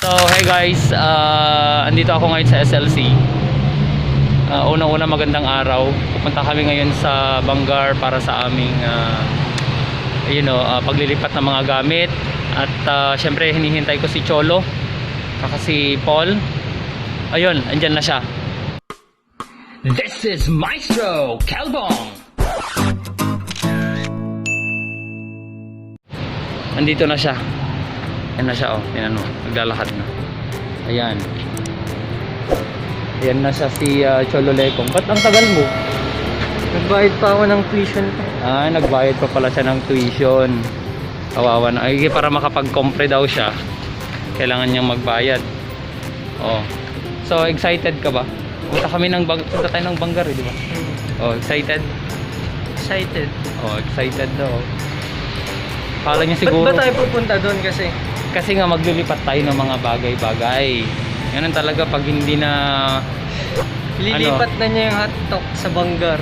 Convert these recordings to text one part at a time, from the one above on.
So hey guys, andito ako ngayon sa SLC. Unang-una magandang araw. Pupunta kami ngayon sa Bangar para sa aming paglilipat ng mga gamit. At syempre hinihintay ko si Cholo, saka si Paul. Ayun, andyan na siya. This is Maestro Calbong. Andito na siya. Ayan na siya, oh. Ayan, oh. Naglalakad na. Ayan. Ayan na siya si Cholo Lekong. Ba't ang tagal mo? Nagbayad pa ako ng tuition. Nagbayad pa pala siya ng tuition. Kawawa na. Ay, para makapag-compre daw siya, kailangan niyang magbayad. Oh. So, excited ka ba? Punta tayo ng Bangar, di ba? Oh, excited? Excited. Oh, excited daw. Kala niya siguro. Ba't ba tayo pupunta doon kasi? Kasi nga maglilipat tayo ng mga bagay-bagay. Ganun talaga pag hindi na Lilipat na niya yung hotdog sa Bangar.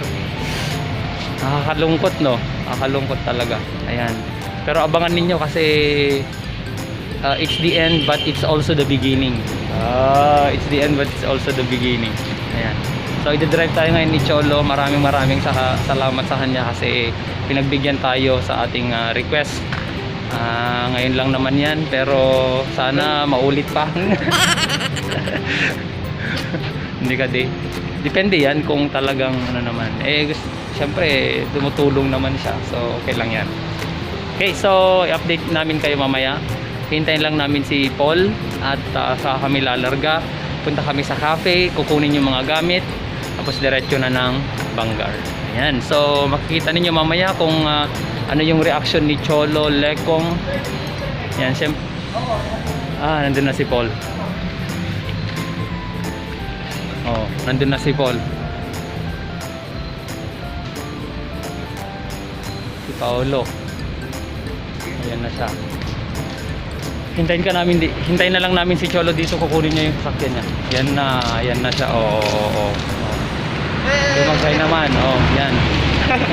Nakakalungkot, no? Nakakalungkot talaga. Ayan. Pero abangan ninyo kasi it's the end but it's also the beginning. It's the end but it's also the beginning. Ayan. So i-drive tayo ngayon ni Cholo. Maraming salamat sa kanya kasi pinagbigyan tayo sa ating request. Ngayon lang naman yan, pero sana maulit pa. Hindi ka depende yan kung talagang naman. Siyempre tumutulong naman siya, so okay lang yan. Okay, so i-update namin kayo mamaya. Hintayin lang namin si Paul at saka kami lalarga. Punta kami sa cafe, kukunin yung mga gamit, tapos diretso na ng Bangar. Ayan, so makikita ninyo mamaya kung ano yung reaction ni Cholo Lekong. Yan, siyempre. Nandun na si Paul. Oh, nandun na si Paul. Si Paolo. Ayan na siya. Hintayin na lang namin si Cholo dito, kukunin niya yung sasakyan niya. Yan na siya. Oo. Lumagay naman. Oh, yan.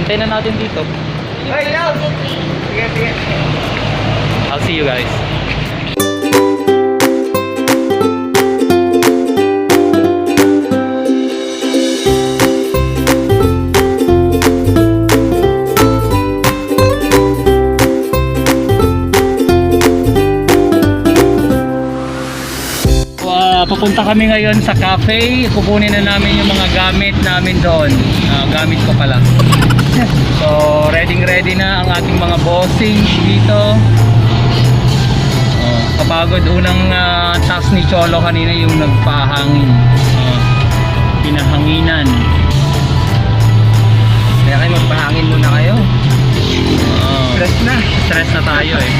Hintayin na natin dito. Sige. I'll see you guys. Pupunta kami ngayon sa cafe. Kukunin na namin yung mga gamit namin doon. Gamit ko pala. So ready na ang ating mga bossing dito. Kapagod unang task ni Cholo kanina yung nagpahangin. Pinahanginan. Kaya kayo magpahangin muna kayo. Stress na tayo eh.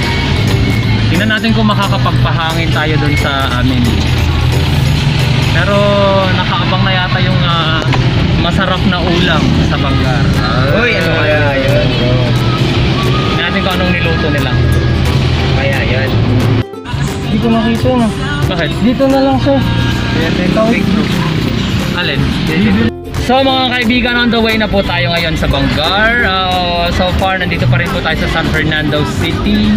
Tingnan natin kung makakapagpahangin tayo doon sa amin. Pero nakaabang na yata yung masarap na ulam sa Bangar. Uy, ano kaya yun, bro? Tingnan natin kung anong niluto nila. Kaya yun. Hindi ko makita na. Bakit? Dito na lang siya. Alin? So mga kaibigan, on the way na po tayo ngayon sa Bangar. So far, nandito pa rin po tayo sa San Fernando City.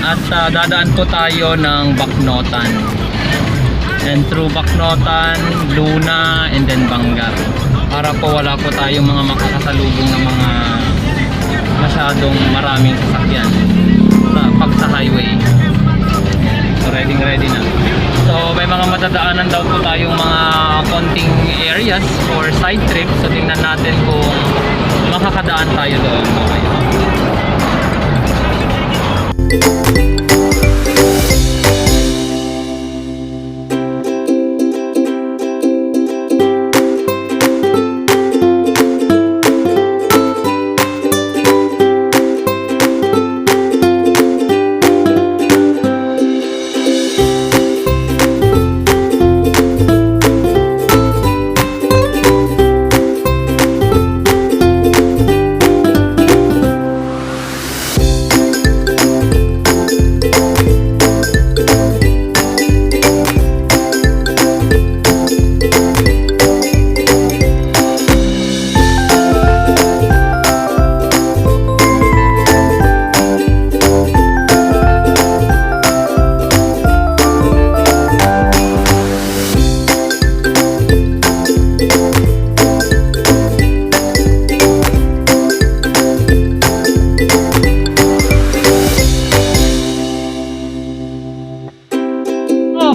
At dadaan po tayo ng Bacnotan. And through Bacnotan, Luna, and then Bangar. Para po wala po tayong mga makakasalubong ng mga masyadong maraming sasakyan pag sa highway. So ready na. So may mga matadaanan daw po tayong mga konting areas for side trip. So tingnan natin kung makakadaan tayo doon. Okay.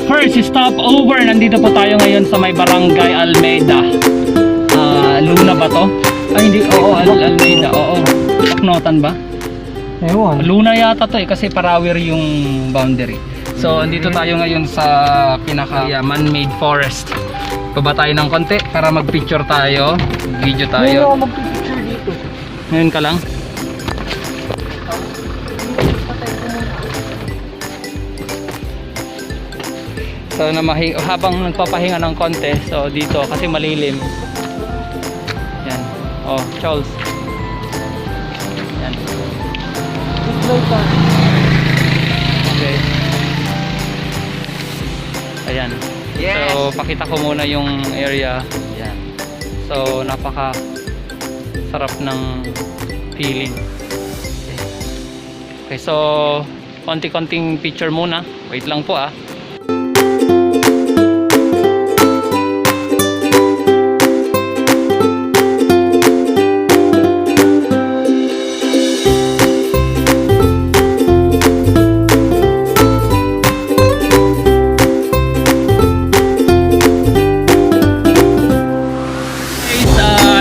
first stopover, nandito po tayo ngayon sa may Barangay Almeida. Luna ba to? Ay hindi, oo, Almeida, oo. Paknotan ba? Ewan. Luna yata to kasi Parawir yung boundary. So andito tayo ngayon sa pinaka man-made forest. Baba tayo ng konti para mag-picture tayo, video tayo. Mag-picture dito. Ngayon ka lang. So habang nagpapahinga ng konti, so dito kasi malilim. Yan. Oh, Charles. Yan. Okay. Ayan. Yes. So pakita ko muna yung area. Yan. So napaka sarap ng feeling. Okay, so konti-konting picture muna. Wait lang po ah.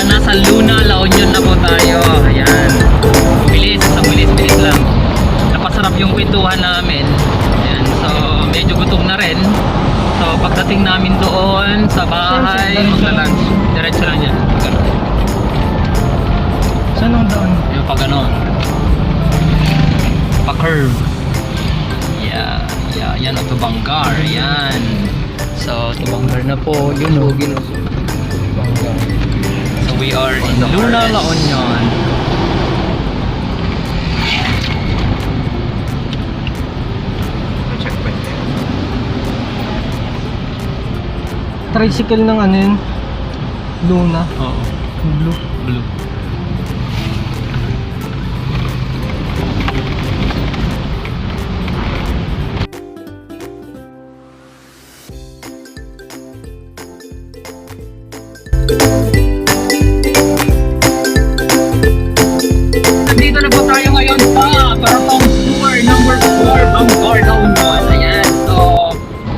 Nasa Luna, La Union na po tayo. Ayan. Bilis lang. Napasarap yung kwentuhan namin. Ayan. So, medyo gutom na rin. So, pagdating namin doon sa bahay, magla-lunch. Diretso lang yan. Saan ang daan? Yung pag ano, pa-curve. Yeah. Yan o, Tubanggar. Yan. So, Tubanggar na po. Yun o, Tubanggar. So we are in Luna, La Union. Tricycle ng ano yun? Luna. Oo. Blue. Blue. Nandito na po tayo ngayon sa Paratong Tour number 4, Bangor, La Union. Ayan. So,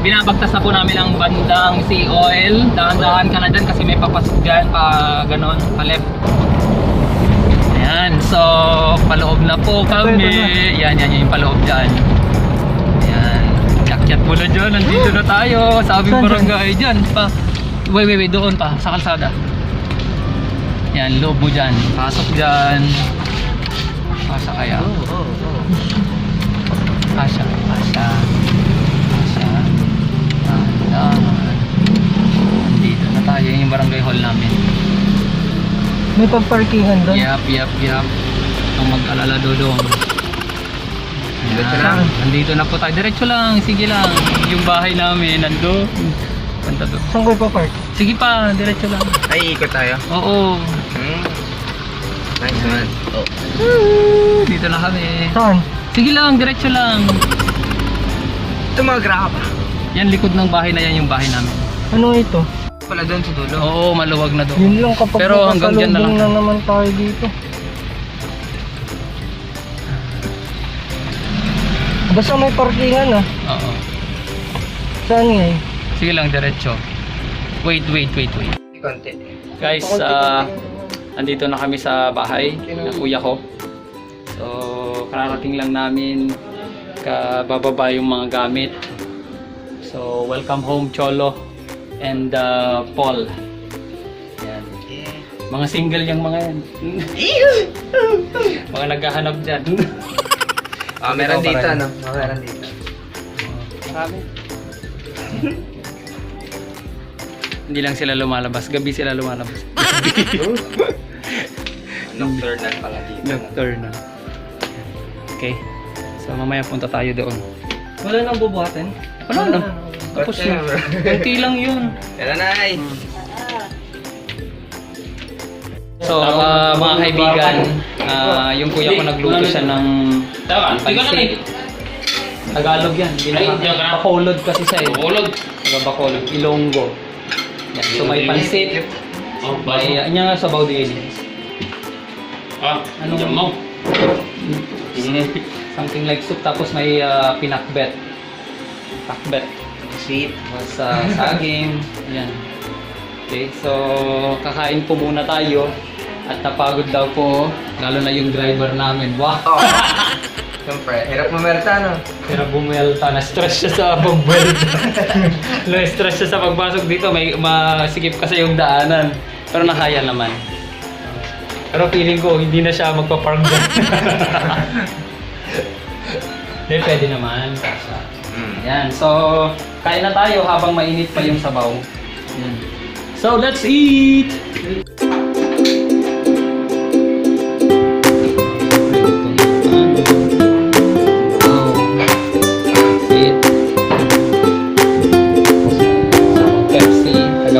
binabagtas na po namin ang bandang Sea Oil. Dahan-dahan ka na dyan kasi may papasok dyan pa ganon, pa left. Ayan. So, paloob na po kami. Yan yung paloob dyan. Ayan. Yakyat mo na dyan. Nandito na tayo. Sabi barangay dyan pa. Wait. Doon pa. Sa kalsada. Yan. Loob mo dyan. Pasok dyan. Pasok kaya. Asya. Dito na tayo yung barangay hall namin. May pag-parkingan doon? Yap. Ang mag-alala dodong. Ayan. Nandito na po tayo. Diretso lang. Sige lang. Yung bahay namin nandun. Punta doon. Saan ko ipa-park? Sige pa. Diretso lang. Ay, ikot tayo. Oo. Nice man. Oh. Dito na kami. Saan? Sige lang. Diretso lang. Tumagra ka pa. Yan likod ng bahay na yan yung bahay namin. Ano ito? Pala doon sa dulo. Oo. Maluwag na doon. Yun lang kapag Pero hanggang dyan na lang. nakasalubong na naman tayo dito. Basta may parkingan ah. Oo. Saan nga eh? Sige lang. Diretso. Wait. Konti. Guys, andito na kami sa bahay ng kuya ko. So, kararating lang namin kabababa yung mga gamit. So, welcome home Cholo and Paul. Yan. Mga single yung mga yan. Mga naghahanap dyan. Meron dito, ano? Meron dito. Marami. Hindi lang sila lumalabas, gabi sila lumalabas. Nocturnal pala dito. Nocturnal. Okay. So mamaya punta tayo doon. Wala nang bubuhatin? Wala na. Tapos na. Kunti lang yun. Yan na, Nay. So mga kaibigan, yung kuya ko nagluto siya ng pansit. Tagalog yan. Bacolod kasi siya eh. Bacolod. Ilonggo. Yan. So may pansit. May niya nga sabaw din. Ano? Something like soup tapos may pinakbet. Pakbet. Sweet. Sa saging. Yan. Okay, so kakain po muna tayo. At napagod daw po, lalo na yung driver namin. Wow! Oh. Siyempre, hirap mamerta, no? Pero bumelta, na-stress siya sa pag-bumelta. Na-stress siya sa pagpasok dito, may masikip kasi yung daanan. Pero nakaya naman. Pero feeling ko, hindi na siya magpa-park dyan. Hindi, pwede naman. Yan, so kain na tayo habang mainit pa yung sabaw. Yan. So, let's eat!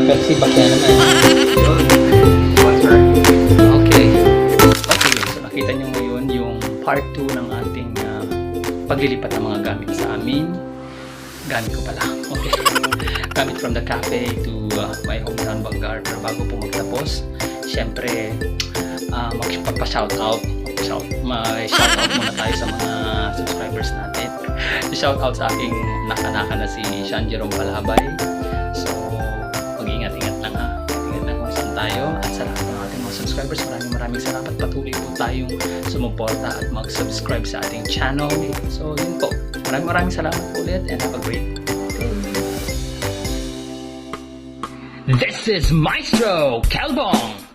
Pepsi ba kaya naman? Sponsor. Okay. Okay, so nakita nyo ngayon yung part 2 ng ating paglilipat ng mga gamit sa amin. Gamit ko pala. Okay. Gamit from the cafe to my hometown Bangar. Pero bago po magtapos, syempre, magpapa-shoutout. May shoutout muna tayo sa mga subscribers natin. Shoutout sa aking naka-naka na si Sean Jerome Palabay. So, mag-ingat-ingat lang ha. Ingat lang kung saan tayo. At sa lahat ng ating mga subscribers, maraming salamat. Patuloy po tayong sumuporta at mag-subscribe sa ating channel. So, yun po. Maraming salamat po ulit and have a great day. This is Maestro Calbong.